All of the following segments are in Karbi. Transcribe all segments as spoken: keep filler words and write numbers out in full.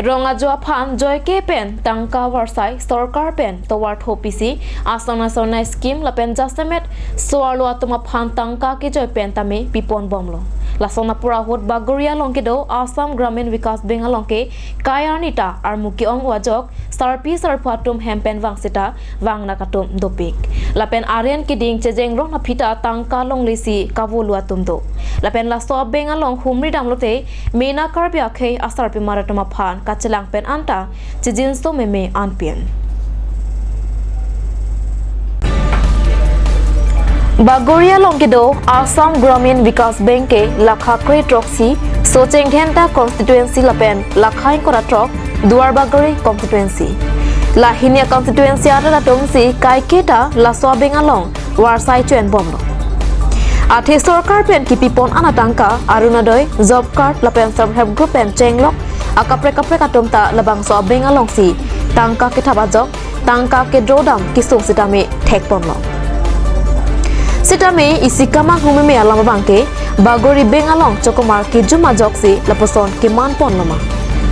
Rong ajo aphan joike pen tangka varsai sorkar pen tovar thopisi asona sona scheme lapen jasemet so-arlo atum aphan tangka kejoi pen tame pipon bomlo. Lason apor ahut Bagori along kedo Assam Gramin Vikas Bank along ke kai arni ta armu ke-ong ajok sarpi sarpo atum hem pen vang seta vangnak atum dopik. Lapen aren keding chejeng rong aphi ta tangka longlesi kavolu atum do. Lapen laso abeng along humri damlote mena Karbi akhei asarpimar atum aphan kachelang pen anta chijinso meme anpin. Bagori along kedo Assam Gramin Vikas Bank ke lakha kre throksi Socheng Dhenta constituency lapen lakha ingkoi ra throk Duar Bagori constituency. La hini a constituency arat atum si kaiketa laso abeng along varsai choen bomlo. Athe sorkar pen kipipon ana tangka Arunodoi, job card lapen self help group pen chenglok akaprek kaprek atum ta labangso abeng alongsi tangka kethap ajok tangka kedro dam kesung sitame thekponlo. Sitame isi kamang humeme alam abang ke Bagori bank along chokomar kejum ajoksi lapuson keman ponloma.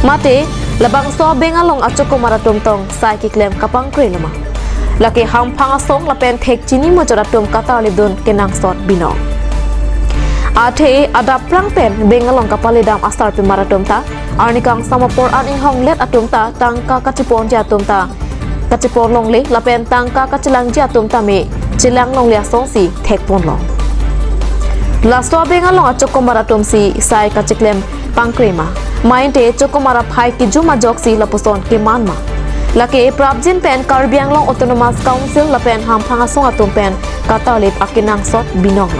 Mate labangso abeng along achokomar atum tong sai keklem kapangkre loma. Lake hamphang asong lapen thek chini muchot atum katarlip dun kenangsot binong. Athe adap prang pen bank along kapale dam asarpimar atum ta arni kangsam apor an inghonglet atum ta tangka kacheponji atum ta kachepon longle lapen tangka kachelangji atum tame chelang longle asonsi thekponlong. Laso abeng along achokomar atum si sai kacheklem pangkrema. Mainte chokomar aphai kejum ajoksi lapuson kemanma. Lake prapjin pen Karbi Anglong Autonomous Council lapen hamphang asong atum pen katarlip akenangsot binong.